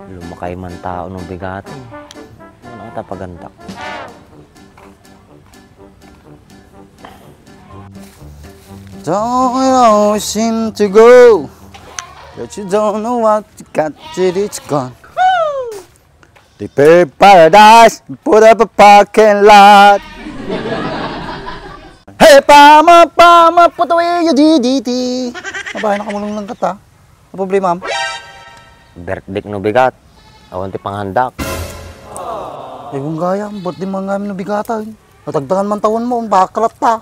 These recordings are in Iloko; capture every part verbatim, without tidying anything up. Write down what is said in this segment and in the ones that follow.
Lumakay man tao no bigaten. Ano ata pagandak? Don't always seem to go, but you don't know what you got till it's gone. Prepare paradise, put up a parking lot. Hey, pama, pama, put away your D D T. Abay, nakamulong lang kata. Ang problema, am? Birthday no bigat. Awan ti panghandak. Ay, kung gayam, birthday man ngamin no bigatan. Natagdangan man taon mo, baklat ta.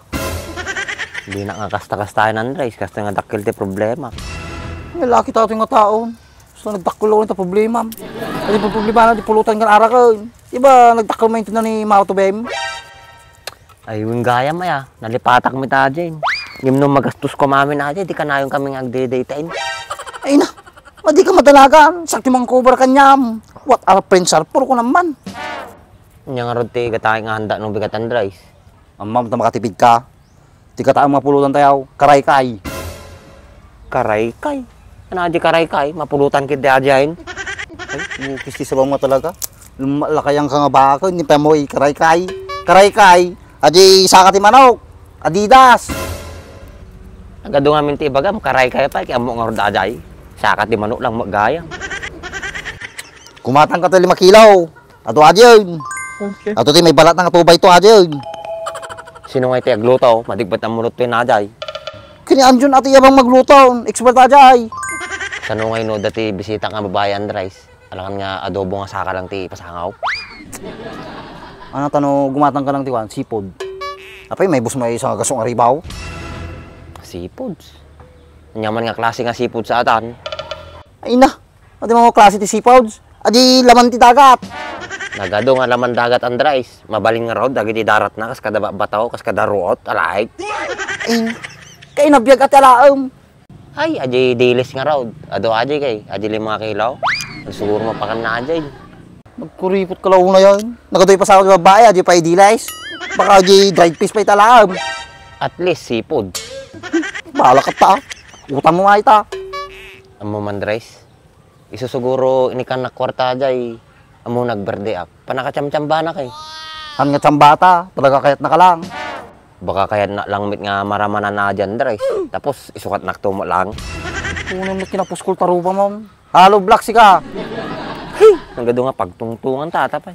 Di na nga kasta-kastayan, Andres, kasta nga dakkel ti problema. Ang laki tato nga taon. Gusto nagdakkel ako nito problema. Ay, di problema na, di pulutan kan araken. Di ba, nagdakkel man ito na ni Mao to Bem? Ay, wen gayam aya, nalipatak mi ta, Jane. Ngem no magastos ko mamin, Jane, di kanayon kami nga agdedaytaen. Ay na, madi ka madalagan, sakti man cover kanyam. What our friends are for ko naman. Nya nga rod ti gatay nga handa no bigat, Andres. Ammam ta makatipid ka. Ti gatay nga pulutan tayaw, karaykay. Karaykay? Ano di karaykay? Mapulutan kit di ajayen. Ay, bukis ti sabam nga talaga. Lumalakayan ka nga baka, hindi pa mo i-karaykay. Karaykay, adi saka ti manok. Adidas. Nagadu ngamin ti ibagam, karaykay pa, kaya mo nga rod ajay. Saka ti manok lang magayam. Kumatang ka ti lima kilo. Ato adiyen. Okay. Ato ti may balat nga two by two adiyen. Sino nga iti agluto? Madigbat ang mulot to yung ajay. Kini Anjon ati abang magluto, expert ajay. Sano nga ino dati bisita nga babae, Andres? Alangan nga adobo nga saka lang ti pasangaw. Ano tano gumatang ka lang ti kuan, seafood. Apay, may bus may isang gaso nga ribaw. Seafoods? Anyaman nga klase nga seafood sa atan? Ay na, adi mga klase ti seafoods. Adi laman ti dagat. Nagadu nga laman dagat, Andres. Mabalin nga raw, dagiti darat na, kas kada ba-, bataw, kas kada ruot, alay. Ay, kay nabiag ati alaem. Ay, adi dilis nga raw. Adu adi kay, adi lima nga kilo. Siguro mapakan na adi. Nagkuripot ka launa yan. Nagadoy pa sa ako babae, adi pa idilis. Baka adi dried fish pa italaam. At least, seafood. Bahala ka ta. Utang mo nga ita. Amo man, Andres. Isu siguro inikan na kwarta jay, amo nagberde ak. Panakachamchambana kay. Han nga chambata, talaga kayat na ka lang. Baka kayat na lang mit nga maramanan na dyan, Dres. Tapos, isukat na tumo lang. Unay met kinapuskol tarupa, ma'am. Hollow block sika. Hey! Nagadu nga pagtungtungan ta, ata pay.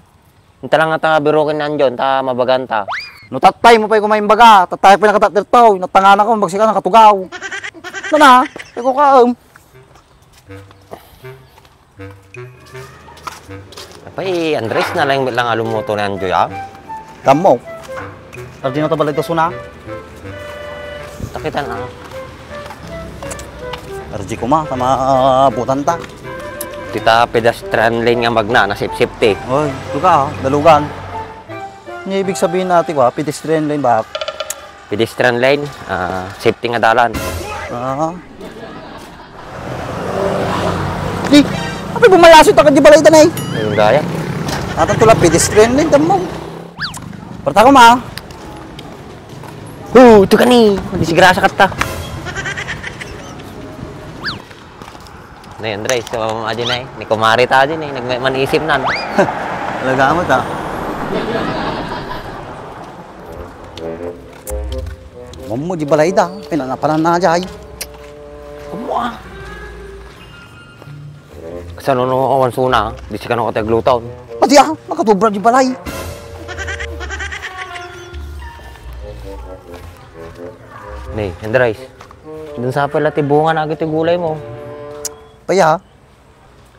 Inta lang nga ta biroken ni Anjon, ta mabagan ta. No tatay mo pay kumain baga, tatay pay nakatatler to, natangana ko, magsika nakatugaw. Nana, ikaw ka, um. Apay, Andres, nalaing met lang a lumuto ni Anjoy, ah. Dammo. Ardi na to balay to suna. Takitan, ah. Ardi kuma, tama, ah, butan ta. Dita pedestrian lane nga magna, nasipsip ti. Oy, duka, ah, dalugan. Nya ibig sabihin na, ati ko, ah, pedestrian lane ba? Pedestrian lane, ah, safety nga dalan. Ah. Di, apay bumalasot ka di balay tanay? Ayun, gaya. Atan to la pedestrian lane, dammo. Parta ko, ma. Oh, ito ka ni. Disgrasya ka ta. Nay, Andres, sa mama adi, nay. Ni kumari ta adi, nay. Nagmanisip nan. Talaga mo ta. Mamo di balay da, pinanapanan na jay. Amo, ah. Sano no awan suna, di sika no katagluton. Pati, ah, makatubra di balay. Ni, Andres. Dun sa pala ti bunga na agiti gulay mo. Paya?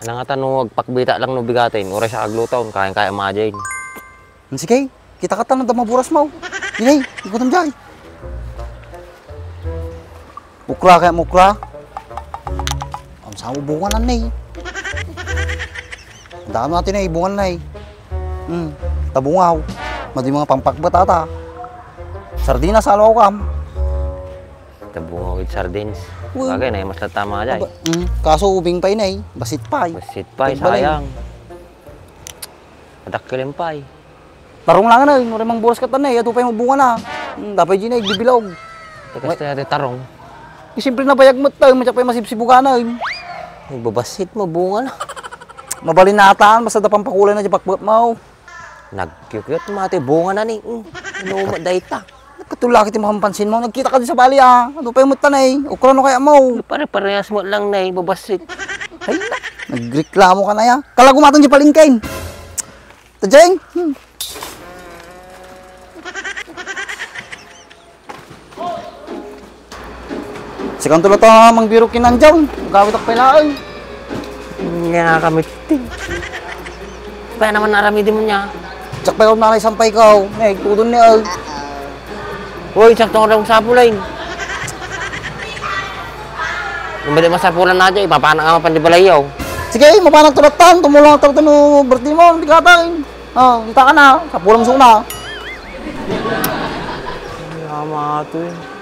Ano nga ta no agpakbita lang no bigatin, oras sa agluton, kayang-kaya majain. Sige, kita ka ta, nadama buras mo. Inay, ikutan jay. Mukra kaya mukra. Ang sa mo bunga na, nay. Daan natin, nay, bunga na, nay. Hmm, tabungaw. Madi mga pampakbat ata. Sardinas, alaw kam. Tabungaw with sardines. Uy. Bagay na, mas natama jay. Aba, mm, kaso ubing pa, inay. Basit pa, eh. Basit pa, eh, sayang. Adakkel pay. Tarong lang na, eh. Uray mangburas ka tan, eh. Adu pay mabunga na. Hmm, dapat di na igbibilog. Teka, May- kasta yata tarong. Eh, siyempre nabayag mo tayo, matyak pa yung masibsibugan na yun. Ay, babassit mo, bunga na. Mabalin na ataan, basta da pampakulay na di pakpakit mo. Nagyukyot mo, ate, bunga na ni. Mm, ano mo, dayta? Nagkatulaki ti makampansin mo. Nagkita ka di sa bali, ah. Ano pa yung muta na eh? Okra no kaya mo? Pare-parehas mo lang na eh, babassit. Ay, na. Nagreklamo ka na ya. Kalagumatang di palingkain. Tajeng? Hmm. Sikanto la ta mangbiro kinanjang. Gawit ak pay laeng. Nga kami ti. Kaya naman naramidin mo niya. Diak pay ako nanay sampay ka, oh. Nay, tudon ni, oh. Uy, sakto nga daw sapulay. Yung bali masapulan na dyan, ipapana nga mapan di balayaw. Sige, mapanak tulatan, tumulong ang tulatan no birthday mo, hindi ka tayo. Oh, kita ka na, sapulan mo suna. Ay, ama to eh.